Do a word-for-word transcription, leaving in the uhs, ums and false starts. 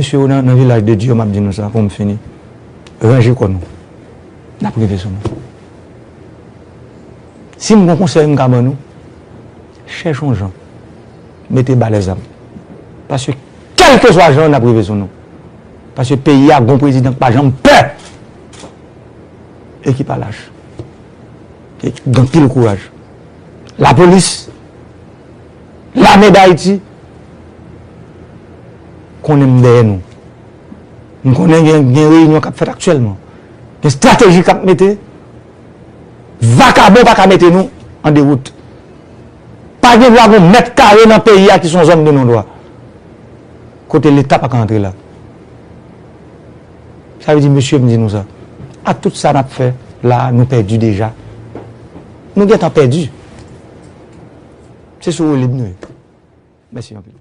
Mesye yo nan, nan Vilaj de Dye, m ap di nou sa pou m fini. Ranje kò nou. N ap rive sou nou. Si m gon konsèy m ka ban nou, chèche yon jan, mete ba lèzam. Paske kèlkeswa jan, n ap rive sou nou. Paske peyi a gon prezidan k pa janm pè e ki pa lach. E ki gen anpil kouraj. Lapolis, Lame Dayiti, konnen m dèyè nou. M konnen gen, gen reyinyon k ap fèt aktyèlman. Gen estrateji k ap mete. Vakabon pa ka mete nou an dewout. Pa gen dwa gon mèt kare nan peyi a ki se yon zòn de non dwa. Kote Leta pa ka antre la. Sa vle di, mesye, m di nou sa. Ak tout sa n ap fè la, nou pèdi deja. Nou gentan pèdi. Se sou woulib nou ye. Mèsi anpil.